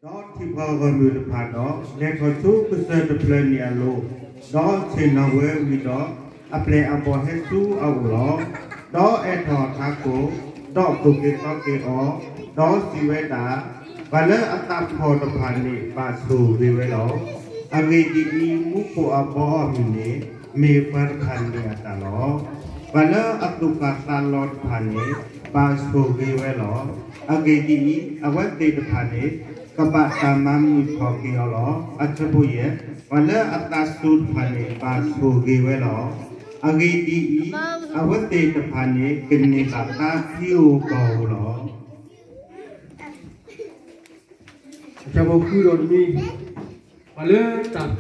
ဒီးထံၣ်ပှၤဂီၢ်မုၢ်တဖၣ်ဒီး လဲၤထီၣ်ဆူကစၢၢ်တဖျၢၣ်န့ၣ်အလိၤ, ဒီးဆ့ၣ်နီၤဝဲဝံၤဒီး အပျဲၢ်အဘီၣ်ဟဲဆူအအိၣ်လီၤ. ဒီးအဲၣ်ထီၣ်ထးခိၣ်, ဒီးသိၣ်က့ၤသီက့ၤအီၤ, ဒီးစံးဝဲဒၣ်, ပှၤလၢအသးဖှီၣ်တဖၣ်န့ၣ် ဘၣ်ဆိၣ်ဂ့ၤဝဲလီၤ. အဂ့ၢ်ဒ်အံၤ, မူခိၣ်အဘီအမုၢ်န့ၣ် မ့ၢ်ပှၤတဖၣ်န့ၣ်အတၢ်လီၤ. ပှၤလၢအသူၣ်ပာ်သးလီၤတဖၣ်န့ၣ် ဘၣ်ဆိၣ်ဂ့ၤဝဲလီၤ. အဂ့ၢ်ဒ်အံၤ, အဝဲသ့ၣ်တဖၣ်န့ၣ် ကဘၣ်တၢ်မၤမုာ်ထီၣ်က့ၤအီၤလီၤ. အဆၢဖိယဲၢ်, ပှၤလၢအသးစူၤတဖၣ်န့ၣ် ဘၣ်ဆိၣ်ဂ့ၤဝဲလီၤ. အဂ့ၢ်ဒ်အံၤ, အဝဲသ့ၣ်တဖၣ်န့ၣ် ကန့ၢ်ဘၣ်သါထံဧိၤကီၢ်ဧိၤလီၤ. အဆၢဖိဃုဒီးတမံၤ, ပှၤလၢတၢ်,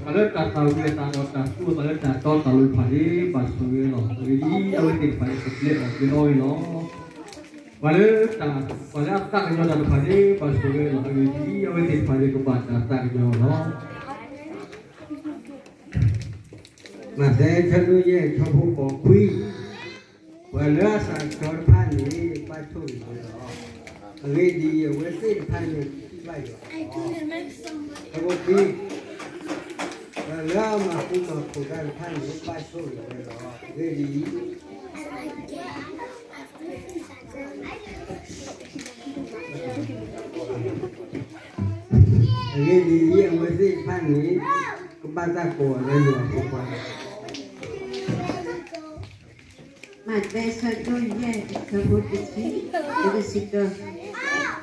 ပှၤလၢတၢ်သၣ်ဝံၤအသးဒီးတၢ်သူအသးလၢတၢ်တီတၢ်လိၤတဖၣ်န့ၣ် ဘၣ်ဆိၣ်ဂ့ၤလီၤ. အဂ့ၢ်ဒ်အံၤ, အဝဲသ့ၣ်တဖၣ်န့ၣ် ကပျဲအီၣ်ပျဲအီဝဲလီၤ. ပှၤလၢတၢ်, ပှၤလၢအသးကညီၤတၢ်တဖၣ်န့ၣ် ဘၣ်ဆိၣ်ဂ့ၤလီၤ. အဂ့ၢ်ဒ်အံၤ, အဝဲသ့ၣ်တဖၣ်န့ၣ် ကဘၣ်တၢ်သးကညီၤလီၤ. မးသဲ ဆၢဒိၣ်ယဲၢ် ဆၢဖိဃိးခွံ, ပှၤလၢအသးကညီၤတဖၣ်န့ၣ် ဘၣ်ဆိၣ်ဂ့ၤဝဲလီၤ. အဂ့ၢ်ဒ်အံၤ, အဝဲသ့ၣ်တဖၣ်န့ၣ် ကထံၣ်ဘၣ်ယွၤ, ဆၢဖိခွံ, ပှၤလၢအမၤဃူမၤဖိးတၢ်တဖၣ်န့ၣ် ဘၣ်ဆိၣ်ဂ့ၤဝဲလီၤ. အဂ့ၢ်ဒ်အံၤ, အဂ့ၢ်ဒ်အံၤ, အဝဲသ့ၣ်တဖၣ်န့ၣ် ကဘၣ်တၢ်ကိးအီၤလၢယွၤအဖိခွါလီၤ. မးသဲ ဆၢဒိၣ်ယဲၢ် ဆၢဖိတဆံ, တဆံတၢ,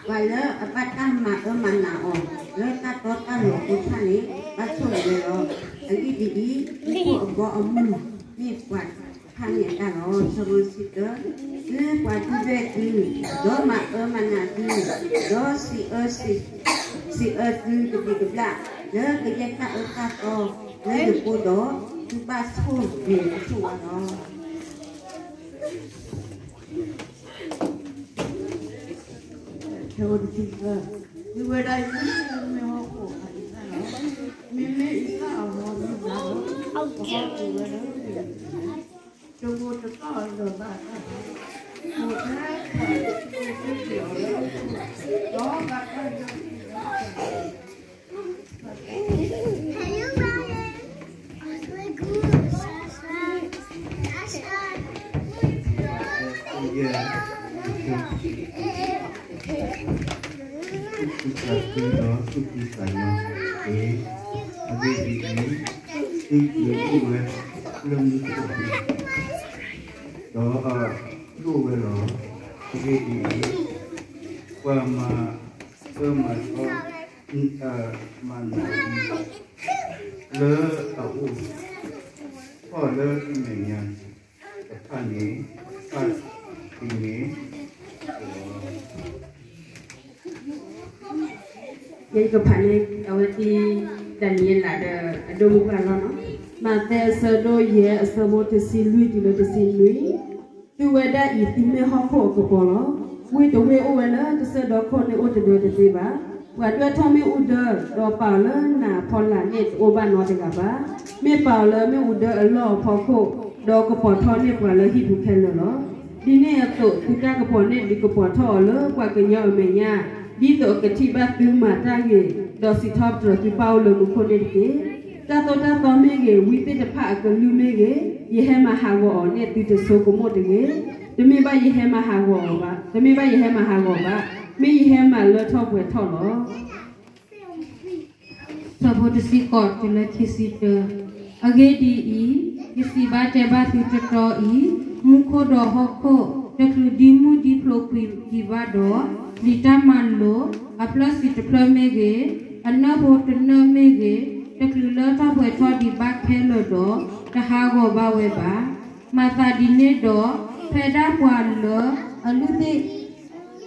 ပှၤလၢအဘၣ်တၢ်မၤအၢမၤနးအီၤ လၢတၢ်တီတၢ်လိၤအဃိတဖၣ်န့ၣ် ဘၣ်ဆိၣ်ဂ့ၤဝဲလီၤ. အဂ့ၢ်ဒ်အံၤ, မူခိၣ်အဘီအမုၢ် မ့ၢ်ပှၤတဖၣ်န့ၣ်အတၢ်လီၤ. ဆၢဖိတဆံတၢ, လၢပှၤဒုၣ်ဒွဲၣ်သု, ဒီးမၤအၢမၤနးသု, ဒီးစံးအၢ စံးအၢသုကဘျံးကဘျၣ် လၢကယဲၢ်တၢ်အၢတၢ်သီလၢယပူၤဒီး, သုဘၣ်ဆိၣ်ဂ့ၤကဆိၣ်ဝါလီၤ. ဆၢဖိတဆံသၢ, သုဝဲဒၣ်အံၤ မ့ၢ်ဟီၣ်ခိၣ်အကစၢ်လီၤ. မ့မ့ၢ်အံသၣ်အဂီၢ်မ့ၢ်ဘၣ်လီၤ. ကဟီၣ်က့ၤဝဲလၢ တဂိာ်တသီၣ်အလၢၤဘၣ်တၢ်ဘၣ်, အိၣ်ထဲတဖၣ် အိၣ်ထဲတဖၣ်ဒီး ယဲၢ်, သုသးခုဒီးသူၣ်ဖှံသးညီတက့ၢ်. အဂ့ၢ်ဒ်အံၤ, သုကအိၣ်ဝဲလၢမူခိၣ်အပူၤ, ဒီးဒိၣ်ဝဲလီၤ. အဂ့ၢ်ဒ်အံၤ, ပှၤမၤအၢမၤသီ မၤနးအံၤ လၢအအိၣ်ထီၣ်လၢအမဲာ်ညါတဖၣ်န့ၣ် ဘၣ်သ့ၣ်န့ၣ်လီၤ. ယကဖးန့ၢ်အဝဲသ့ၣ် ဒၤနံးယ့လးဒီးအဒိၣ်မုၣ်ပှၢ်လီၤနီၤ. မးသဲအဆၢဒိၣ်ယဲၢ် အဆၢဖိတဆံလွံၢ်တုၤလၢတဆံနွံ, သုဝဲဒၣ်အံၤ သုမ့ၢ်ဟီၣ်ခိၣ်အကပီၤလီၤ. ဝ့ၢ်တဝ့ၢ်အိၣ်ဝဲလၢကစၢၢ်ဒီခိၣ်န့ၣ်အိၣ်တဒၢတသ့ဘၣ်. ပှၤဒွဲၣ်ထီၣ်မ့ၣ်အူဒၢ ဒီးပာ်အီၤလၢနးအဖီလာ်န့ၣ် တအိၣ်ဘၣ်နီတဂၤဘၣ်. မ့ၢ်ပာ်အီၤလၢမ့ၣ်အူဒၢအလီၢ်အဖီခိၣ်, ဒီးကပီၤထီၣ်န့ၢ်ပှၤလၢဟံၣ်ပူၤခဲလၢာ်လီၤ. ဒ်န့ၣ်အသိး သုတၢ်ကပီၤန့ၣ်ဒုးကပီၤထီၣ်အီၤလၢပှၤကညီအမဲာ်ညါ, ဒ်သိးအကထံၣ်ဘၣ်သုမၤတၢ်ဂ့ၤ, ဒီးစံးထီၣ်ပတြၢၤသုပၢ်အိၣ်လၢမူခိၣ်န့ၣ်တက့ၢ်. တၢ်သိၣ်တၢ်သီမ့ၢ်ဂ့ၤ, ဝံသ့ၣ်တဖၣ်အကလုၢ်မ့ၢ်ဂ့ၤ, ယဟဲမၤဟးဂီၤအီၤန့ၣ် သုတဆိကမိၣ်တဂ့ၤ. တမ့ၢ်ဘၣ်ယဟဲမၤဟးဂီၤအီၤဘၣ်, တမ့ၢ်ဘၣ်ယဟဲမၤဟးဂီၤဘၣ်, မ့ၢ်ယဟဲမၤလၢထီၣ်ပှဲၤထီၣ်လီၤ. ဆၢဖိတဆံဃိးတုၤလၢခံဆံတၢ, အဂ့ၢ်ဒ်အံၤ, ယစံးဘၣ်တဲဘၣ်သုတတီအံၤ, မူခိၣ်ဒီးဟီၣ်ခိၣ် တချုးဒံမုၢ်ဒံဖျိးကွံာ်ဒံးဘၣ်ဒီး, လံာ်တၢ်မၤလိာ် အဖျၢၣ်ဆံးတဖျၢၣ်မ့ၢ်ဂ့ၤ, အနၢၣ်ဖိတနၢၣ်မ့ၢ်ဂ့ၤ, တချုးလၢထီၣ်ပှဲၤထီၣ်ဒံးဘၣ်ခဲလၢာ်ဒီး, တဟးဂီၤဘၣ်ဝဲဘၣ်. မၤသးဒ်န့ၣ်ဒီး, ဖဲဒၣ်ပှၤလၢ အလုၢ်သ့ၣ်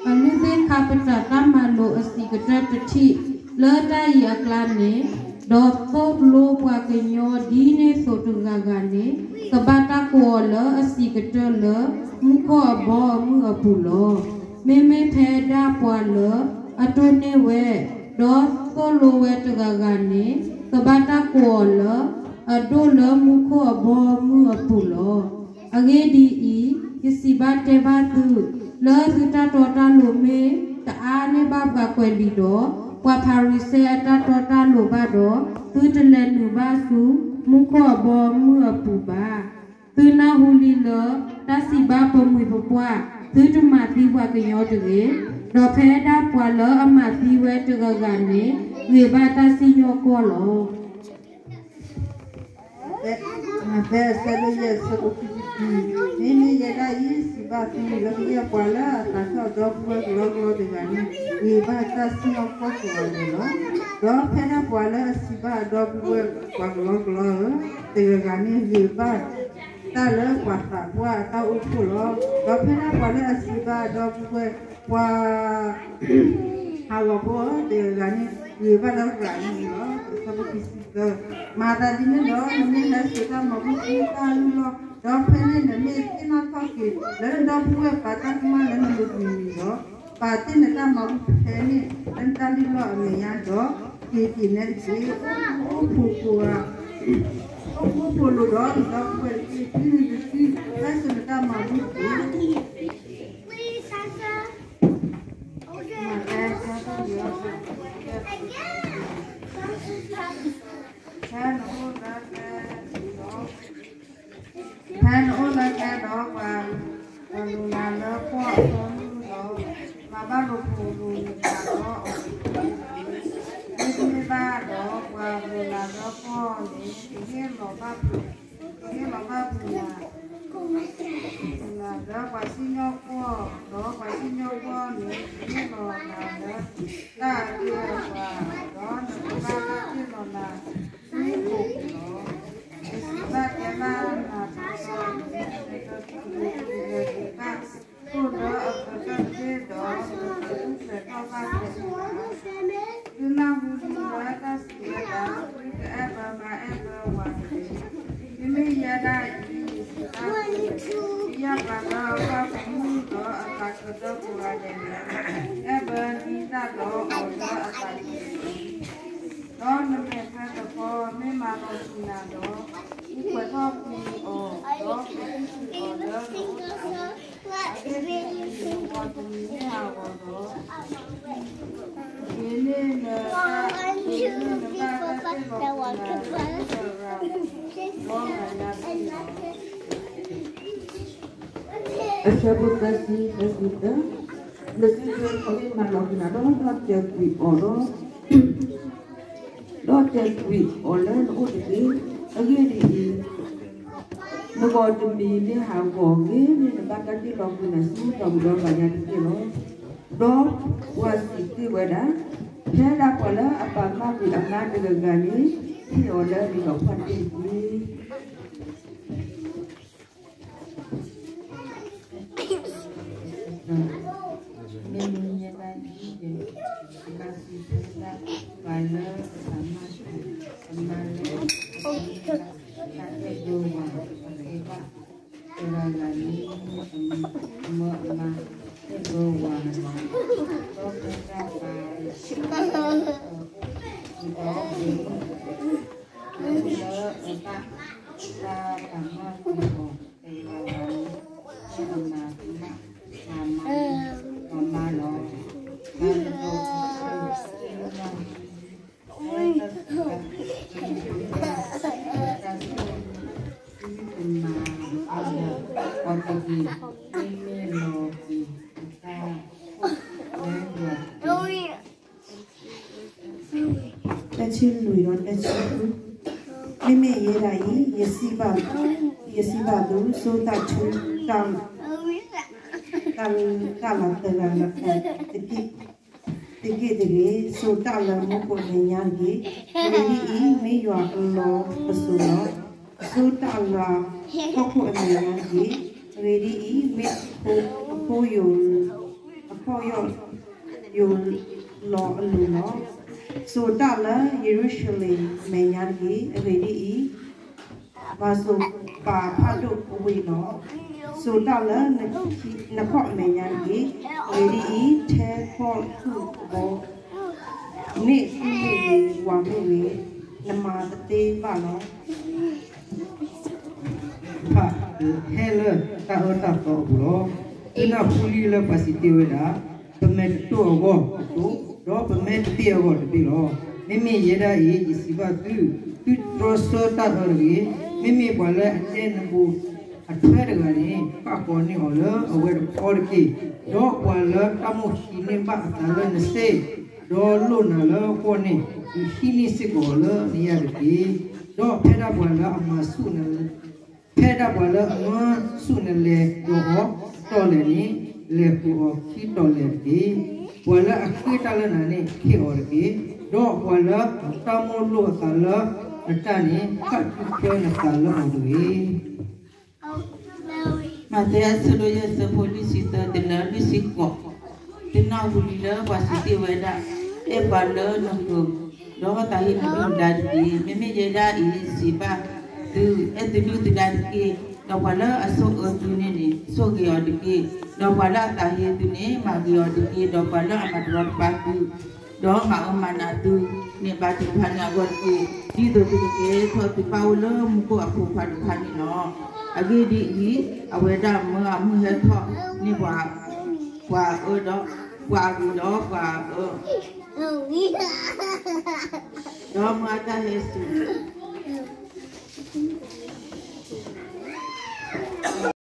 အလုၢ်သ့ၣ်ခါပတာ်တၢ်မၤလိာ်အဆံးကတၢၢ်တထံၣ် လၢတၢ်အံၤအကျါန့ၣ်, ဒီးသိၣ်လိပှၤကညီဒ်န့ၣ်သိးတဂၤဂၤန့ၣ်, ကဘၣ်တၢ်ကိးအီၤလၢအဆံးကတၢၢ်လၢ မူခိၣ်အဘီအမုၢ်အပူၤလီၤ. မ့မ့ၢ်ဖဲဒၣ်ပှၤလၢအတိၢ်န့ၢ်ဝဲ, ဒီးသိၣ်လိဝဲတဂၤဂၤန့ၣ်, ကဘၣ်တၢ်ကိးအီၤလၢ အဒိၣ်လၢမူခိၣ်အဘီအမုၢ်အပူၤလီၤ. အဂ့ၢ်ဒ်အံၤ, ယစံးဘၣ်တဲဘၣ်သု, လၢသုတၢ်တီတၢ်လိၤမ့ၢ်တအါန့ၢ်ဘၣ်ပှၤကွဲးလံာ်ဒီး, ပှၤဖၤရံၤၡဲအတၢ်တီတၢ်လိၤဘၣ်ဒီး, သုတလဲၤနုာ်ဘၣ်ဆူမူခိၣ်အဘီအမုၢ်အပူၤဘၣ်. သုနၢ်ဟူလံလၢ တၢ်စံးဘၣ်ပမှံၤပပှၢ်, သုတမၤသံပှၤကညီတဂ့ၤ, ဒီးဖဲဒၣ်ပှၤလၢအမၤသံဝဲတဂၤဂၤန့ၣ် ဂ့ၤဘၣ်တၢ်စံၣ်ညီၣ်ကွီၢ်လီၤ. မးသဲအဆၢဒိၣ်ယဲၢ်အဆၢဖိခံဆံခံ, မ့မ့ၢ်ယဲဒၣ်အံၤ စံးဘၣ်သုလၢကယဲၢ်ပှၤလၢအသးထီၣ်ဒီပုၢ်ဝဲၢ်ကလီကလီတဂၤန့ၣ် ဂ့ၤဘၣ်တၢ်စံၣ်ညီၣ်ကွီၢ်ကိးဂၤဒဲးလီၤ. ဒီးဖဲဒၣ်ပှၤလၢအစံးဘၣ်အဒီပုၢ်ဝဲၢ်ပှၤကလီကလီဧၢ တဂၤဂၤန့ၣ် ဂ့ၤဘၣ်တၢ်လၢပှၤသးပှၢ်အတၢ်အိၣ်ဖှိၣ်လီၤ. ဒီးဖဲဒၣ်ပှၤလၢအစံးဘၣ်အဒီပုၢ်ဝဲၢ်ပှၤ ဟးဂီၤဖိဧၢ တဂၤဂၤန့ၣ် ဂ့ၤဘၣ်လၢပှၤအံၤန့ၣ်လီၤ. အဆၢဖိခံဆံသၢ, မၤသးဒ်န့ၣ်ဒီး နမ့ၢ်ဟဲစိာ်တၢ်မၤဘူၣ်ဆူတၢ်လုၢ်လီၢ်, ဒီးဖဲန့ၣ်နမ့ၢ်သ့ၣ်နီၣ်ထီၣ်က့ၤ လၢနဒီပုၢ်ဝဲၢ်ပှၤတၢ်ကမၣ်လၢနလိၤတမံၤမံၤဒီး, ပာ်တ့ၢ်နတၢ်မၤဘူၣ်ဖဲန့ၣ်လၢနတၢ်လုၢ်လီၢ်အမဲာ်ညါဒီး, က့ၤက့ၤနဲတက့ၢ်. အိၣ်ဖှိၣ်ကိးဂၤ, အိၣ်ဖှိၣ်ကိးဂၤ, အိၣ်ဖှိၣ်ဖိလိၤဒီး နဒီပုၢ်ဝဲၢ်တက့ၢ်. သုနတသံ, ဟဲစိာ်နတၢ်မၤဘူၣ်တက့ၢ်. မးသဲ ဆၢဒိၣ်ယဲၢ်, ဖဲနအိၣ်လၢကျဲ, ဖဲနအိၣ်လၢကျဲဒီး ပှၤလိၤလးလၢပှီၢ်အသီမုၢ်ဒီး, မၤဘၣ်လိာ်ဖိးလိာ်နသးဒီးအီၤ, မ့တမ့ၢ်ဘၣ်ဒီး ပှၤလိၤလးလၢပှီၢ်န့ၣ် ကဟ့ၣ်လီၤဘၣ်ပှၤ ကဟ့ၣ်လီၤဘၣ်ပှၤ လၢပှၤစံၣ်ညီၣ်ကွီၢ်, ဒီးပှၤစံၣ်ညီၣ်ကွီၢ်န့ၣ် ကဟ့ၣ်လီၤနၤလၢတၢ်အကဲအပှၤ, ဒီးနကဘၣ်တၢ်ဟ့ၣ်လီၤနၤဆူခိၣ်ပူၤလီၤ. ယစံးဘၣ်တဲဘၣ်နၤတဘျီဘျီ, နတတူၢ်လိာ်ပှၤလၢၤတဂ့ၤဘၣ်, အိၣ်လၢအကတၢၢ်တဘ့ၣ်ဒီး နကထူၣ်ဖျဲးထီၣ်ဘၣ်ဖဲန့ၣ်ဘၣ်. သုနၢ်ဟူလံလၢတၢ်စံးဝဲဒၣ်, သုတအဲၣ်ဘၢမါ အဲၣ်ဘၢဝၤတဂ့ၤ. မ့မ့ၢ်ယဲဒၣ်အံၤ ယစံးဘၣ်သု, ကယဲၢ်ပှၤလၢအဘၣ်ပမုၢ်ဒီးအသးကဒီးကိးဂၤဒဲးန့ၣ်, အဲၣ်ဘၢဒံးတၢ်ဒီးအီၤလၢအသးကံၢ်ပူၤ, ဒီးနမဲာ်ချံတခီ မ့ၢ်မၤလီၤဆူနၤဒီး, ဃုကွဲးထီၣ်ကွံာ်အီၤ, ဒီးကဃုကွံာ်အီၤလၢနအိၣ်တဂ့ၤ. အဂ့ၢ်ဒ်အံၤ, နဂီၢ်တမံၤမ့ၢ်ဟးဂီၤဒီး, ဂ့ၤန့ၢ်နတၢ်, ဂ့ၤန့ၢ်နဘၣ်တၢ်ဟ့ၣ်လီၤကွံာ်နၤလၢသုသရၣ်, ဒီးမၤညါတက့ၢ်လီၤ. အဆၢဖိသၢဆံ, သၢဆံသၢ, နသုကမ့ၢ်မၤလီၤက့ၤနၤဒီး ဒီးတဲာ်ကွံာ်အီၤဒီး, ဒီးတဲာ်ကွံာ်အီၤလၢနအိၣ်တဂ့ၤ. အဂ့ၢ်ဒ်အံၤ, နဂီၢ်တမံၤမ့ၢ်ဟးဂီၤ, ဂ့ၤန့ၢ်နဘၣ်တၢ်ဟ့ၣ်လီၤကွံာ်နၤဆူတၢ်မူဒီးမၤညါတက့ၢ်လီၤ. ဒီးပှၤစံးတ့ၢ်ဝဲဒၣ်, ဖဲဒၣ်ပှၤလၢအပာ်မၢ်ကွံာ်အမါတဂၤဂၤန့ၣ်, ဟ့ၣ်အီၤလၢလံာ်လီၤဖးတ့ၢ်တက့ၢ်. မ့မ့ၢ်ယဲဒၣ်အံၤ, ယကဘၣ်စံးဆၢဒၣ်ပှၤလၢအပာ်မၢ်ကွံာ်အမါလၢ တၢ်အဲၣ်ဘၢဝၤအဃိဘၣ်, တဂၤဂၤန့ၣ် မၢအမါအဲၣ်ဘၢဝၤလီၤ. ဒီးဖဲဒၣ်ပှၤ လၢအဘၣ်တၢ်ပာ်မၢ်ကွံာ်အီၤ တဂၤဂၤန့ၣ် မၤမၢ်အမါလီၤ. တၢ်စံးတၢ်ကတိၤတၢ်စံးတၢ်ကတိၤ သုတမၤအီၤတဂ့ၤ, မ့မ့ၢ်လီၤက့ၤအတၢ် တၢ်ဆံလွံၢ်ဒီးတၢ်ဆံဃု, မ့မ့ၢ်ယဲဒၣ်အံၤ, ယစံးဘၣ်, ယစံးဘၣ်သု, စိၤသးထူ, တၢ်, တၢ်လၢတၢ်လီၤသၢဂၤလၢ်တက့ၢ်, တက့ၢ်တဂ့ၤ, စိၤတၢ်လၢမူခိၣ်အမဲာ်ညါတဂ့ၤ. အဂ့ၢ်ဒ်အံၤ, မ့ၢ်ယွၤအလီၢ်ပစိာ်လီၤ. စိၤတၢ်လၢဟီၣ်ခိၣ်အမဲာ်ညါတဂ့ၤ. အဂ့ၢ်ဒ်အံၤ, မ့ၢ်အဖိယိာ် အဖိယိာ် ယိာ်လီၤအလိၤလီၤ. စိၤတၢ်လၢယရူၤၡလ့ၣ်မဲာ်ညါတဂ့ၤ. အဂ့ၢ်ဒ်အံၤ, မၤစိၤပၤဖးဒိၣ်အဝ့ၢ်လီၤ. စိၤတၢ်လၢနခီၣ်အမဲာ်ညါတဂ့ၤ. အဂ့ၢ်ဒ်အံၤ, ထဲခီၣ်ထူၣ်ဘီ န့ၣ် သူမ့ၢ်ဂ့ၤ, ဝၤမ့ၢ်ဂ့ၤ, နမၤတသ့ဘၣ်လီၤ. ဟဲလၢတၢ်အၢတၢ်သီအပူၤလီၤ. သုနၢ်ဟူလံလၢပှၤစံးတ့ၢ်ဝဲဒၣ်, ပမဲာ်တတိၢ်အဂီၢ်တတိၢ် ဒီးပမ့ၢ်တဘ့ၣ်အဂီၢ်တဘ့ၣ်လီၤ. မ့မ့ၢ်ယဲဒၣ်အံၤ ယစံးဘၣ်သု, သုတြီဆၢတၢ်အၢတဂ့ၤ. မ့မ့ၢ်ပှၤလၢအတဲနဘူးအထွဲတဂၤန့ၣ် ပာ်ဃီၤန့ၢ်အီၤလၢအဝဲတခီတက့ၢ်. ဒီးပှၤလၢတၢ်မိၣ်ဟံးန့ၢ်ဘၣ်အသးလၢနစ့ၢ်, ဒီးလိၣ်နၤလၢအဂီၢ်န့ၣ်, ယဟံးန့ၢ်စ့ၢ်ကီးအီၤလၢနယၢ်တက့ၢ်. ဒီးဖဲဒၣ်ပှၤလၢအမၤဆူၣ်န ဖဲဒၣ်ပှၤလၢအမၤဆူၣ်နလဲၤဒီးအီၤတတီၤလဲၣ်န့ၣ်, လဲၤဃုာ်အီၤခံတီၤလဲၣ်တက့ၢ်. ပှၤလၢအဃ့တၢ်လၢနၤန့ၣ် ဟ့ၣ်အီၤတက့ၢ်. ဒီးပှၤလၢအတၢ်မိၣ်လိၣ်အသးလၢနတၢ်န့ၣ်, ဃၣ်ထူၣ်ဖျၢနသးလၢအီၤတဂ့ၤ. မးသဲအဆၢဒိၣ်ယဲၢ်ဆၢဖိလွံၢ်ဆံသၢတုၤလၢလွံၢ်ဆံဃိး, တနၢ်ဟူလံလၢပှၤစံးတ့ၢ်ဝဲဒၣ်, အဲၣ်ပှၤလၢနဃၢၤ, ဒီးသးဟ့နဒုၣ်နဒါတက့ၢ်. မ့မ့ၢ်ယဲဒၣ်အံၤစံးဘၣ်သု, အဲၣ်သုဒုၣ်သုဒါတက့ၢ်. ဒီးပှၤလၢအဆိၣ်အၢသုန့ၣ်န့ၣ် ဆိၣ်ဂ့ၤအီၤတက့ၢ်. ဒီးပှၤလၢအသးဟ့သုန့ၣ် မၤဂ့ၤအီၤတက့ၢ်. ဒီးပှၤလၢအမၤတရီတပါသု ဒီးမၤအၢမၤနးသုန့ၣ် ဘါထုကဖၣ်န့ၢ်အဂီၢ်တက့ၢ်. ဒ်သိးသုကကဲထီၣ်သုပၢ်အိၣ်လၢမူခိၣ်အဖိခွါတဖၣ်န့ၣ်လီၤ. အဂ့ၢ်ဒ်အံၤ, အဝဲဒၣ်မၢအမုၢ်ဟဲထီၣ်န့ၢ်ပှၤ, ပှၤအၢဒီး, ပှၤအဂ့ၤဒီးပှၤအၢ, ဒီးမၢအတၢ်ဟဲစူၤ